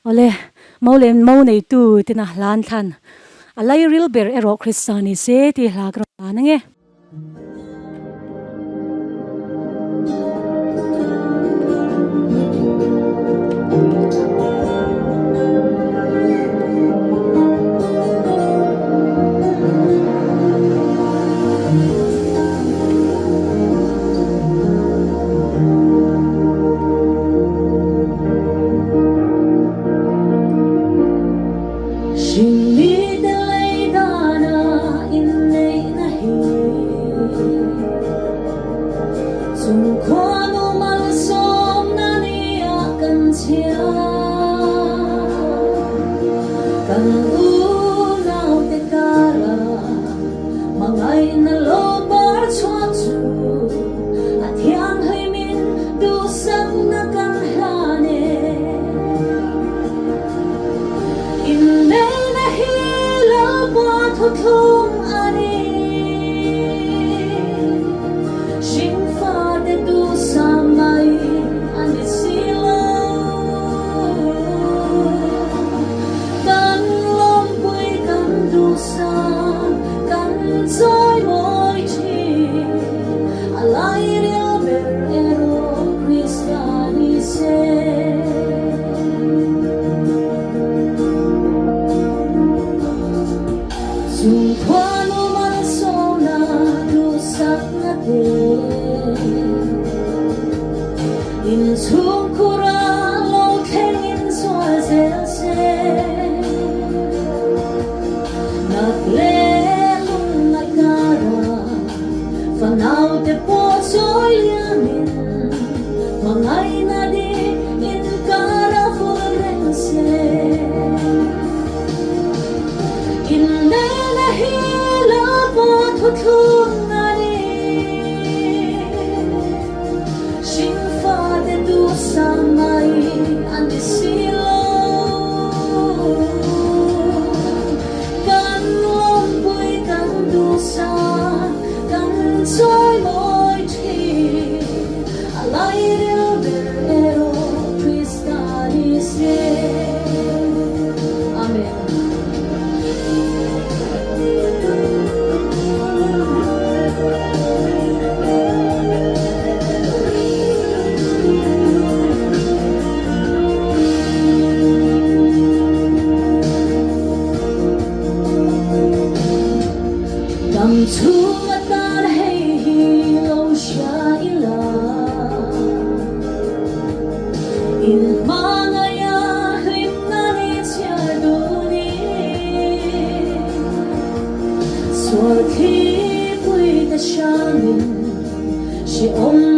Awle, mo leh mo neitu tina hlan thlan a lairil ber erawh Krista ni se tih hla ka rawn hlan ange. Hringmite lei dana inneihna hi chung khuanu malsawmna nia kan chhia. Kan unaute kara hmangaihna lo bar chhuak chu a thianghlimin duhsakna kan hlan e. Inneihna hi Lalpa thuthlung a ni. Hringfate duhsam mai a ni si lo. Kan lawmpui kan duhsam kan chawimawi thin. A lairil ber erawh Krista ni se. Chung khuanu malsawmna duhsakna te inchhungkhur a lo thleng in zual zel se. Nat leh lungngaih kara fanaute pawh chawi liamin hmangaihna dik inkar a vul reng se. Inneihna hi Lalpa thuthlung a ni. Hringfate duhsam mai a ni si lo. Kan lawmpui kan duhsam kan chawimawi thin. A lairil ber erawh Krista ni se. Amen. Dam chhung atan hei hi lo hria ila. In hmangaia hlimna ni chhiar duh ni. Sual thipui te hrangin hrehawm.